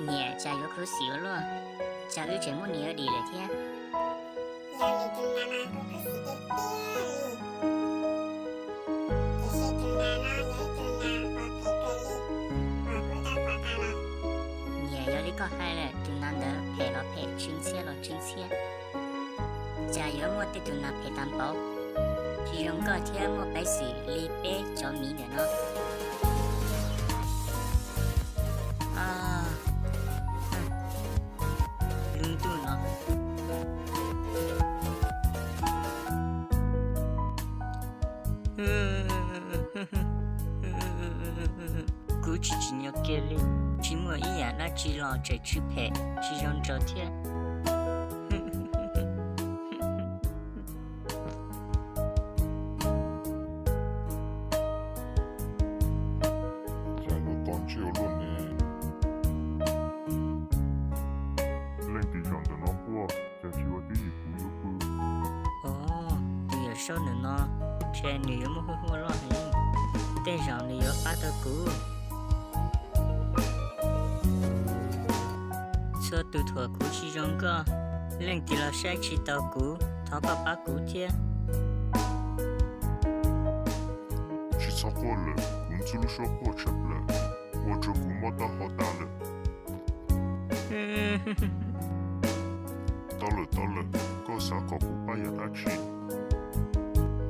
Niam, cas yuav khuv xim ua luaj, cas wb tseem muaj niam yuav dim lawm thiab. Yog li tus nas mas kuv khuv xim tiag tiag li. Tiam sis tus nas no yog ib tug nas uas phem kawg li uas kuv tau pom tas los. Niam, yog li koj hais lawm, tus nas ntawd phem los phem, tsw ntxhiab los tsw ntxhiab. Cas yuav muaj tej tus nas phem tag npaum, tsis zoo nkauj thiab muaj peev xwm li peb cov miv ntawm no. Lub ntuj no, kuv tsis tsim nyog kiag li, tsis muaj ib yam dab tsi los tseem tsw phem tsis zoo nraug thiab. Cas yuav tau ntsej ua luaj ne? Leej twg zaum ntawm no quaj, cas tsis ua tib yim kuv yuav pw? Os, tus yawm saub ntawm no, ntshe nws yuav muaj huaj huaj loj heev, tej zaum nws yuav pab tau kuv. Txhua tus thuam kuv tsis zoo nkauj, leej twg los saib tsis taus kuv, thov koj pab kuv thiab. Tsis txhob quaj lawm, kuv ntxub lub suab quaj tshaj plaws, ua rau kuv mob taub hau tas lawm. Tau lawm, tau lawm, koj xav kom kuv pab yam dab tsi?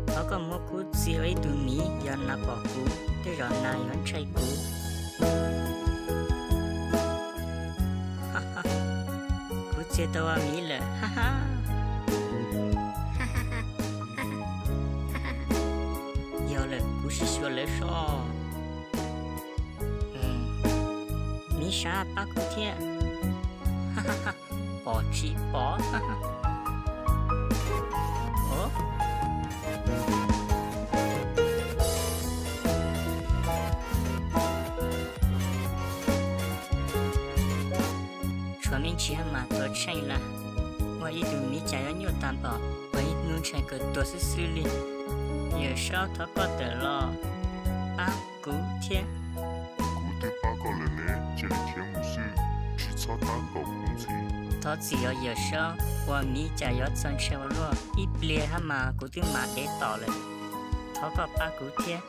Thov koj muab kuv txia ua ib tug miv, yog nas pom kuv, tej zaum nas yuav ntshai kuv. Kuv txia tau ua miv lawm, ha ha. Yog lawm, kuv sim xyuas lawv soj. Miv sav pab kuv thiab. Pom tsis pom. Tshuav me ntsis mas tuav tsheej lawm, ua ib tug miv cas yuav nyuaj tag npaum, ua ib hnub ntshai kawg tuag xwb xwb li. Yawm saub, thov koj tawm los pab kuv thiab. Kuv twb pab koj lawm ne, cia li khiav mus xwb, tsis txhob tab kaum kuv ntxiv. Thov txim os yawm saub, ua miv cas yuav txaus ntshai ua luaj, ib pliag hab mas kuv twb mam dev tom lawm. Thov koj pab kuv thiab.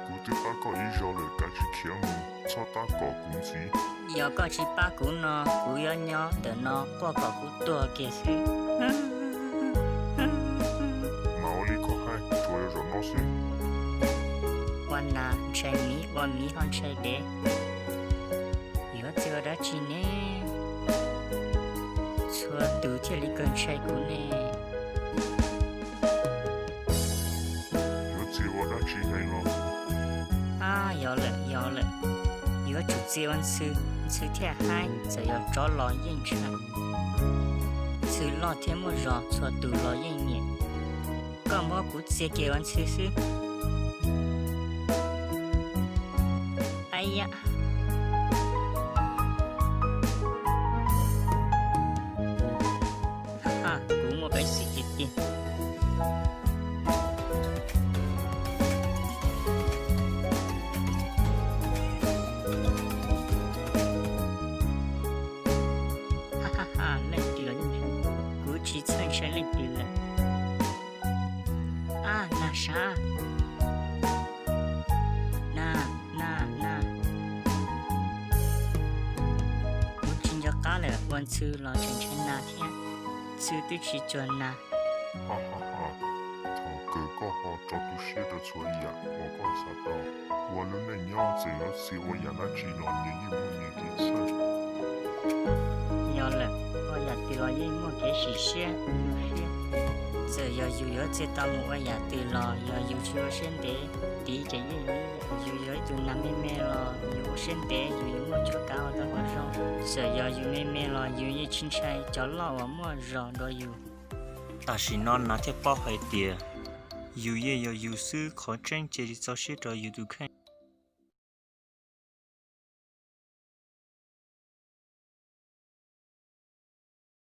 Kuv twb pab koj ib zaug lawm, kav tsij khiav mus, txhob tab kaum kuv ntxiv. Yog koj tsis pab kuv no, kuv yuav nyob ntawm no quaj kom kuv tuag kiag xwb. Mas ua li koj hais, tsuas yog zaum no xwb. Ua nas ntshai miv, ua miv ho ntshai dev, yuav txia ua dab tsi ne? Txhua tus thiaj li kawg ntshai kuv ne. Yuav txia ua dab tsi hais los? Ab, yog lawm, yog lawm, yuav tsum txia ua ntxhw, ntxhw thiaj haib, txawm yog tsov los yeej ntshai, ntxhw loj thiab muaj zog, txhua tus los yeej nyiam. Koj muab kuv txia kiag ua ntxhw xwb. Ab yam, kuv muaj peev xwm tiag tiag. Leej twg los yeej ntshai, kuv tsis txhawj ntshai leej twg lawm. Ab, nas sav, nas, nas, nas. Kuv tsis nco qab lawm, ua ntxhw los tseem ntshai nas thiab, ntxhw twb tsis cuag nas. Thaum kawg koj ho tso tu siab rau txhua yam uas koj xav tau. Ua lub neej nyob txawm yuav txia ua yam dab tsi los nyias yeej muaj nyias kev txhawj. Yog lawm, ua yam twg los yeej muaj kev sim siab, muaj siab. Txawm yog yus yuav txia tau mus ua yam twg los yog yus tsis ua siab ntev, tiv ces yeej yuav ib yam. Yus yog ib tug nas me me los yus ua siab ntev yus yuav muaj cuab kav ua tau qhov zoo. Txawm yog yus me me los yus yeej tsis ntshai cov loj uas muaj zog dua yus. Tam sim no nas thiaj paub hais tias yus yeej yog yus xwb, qhov tseeb cia li txo siab rau yus tus kheej.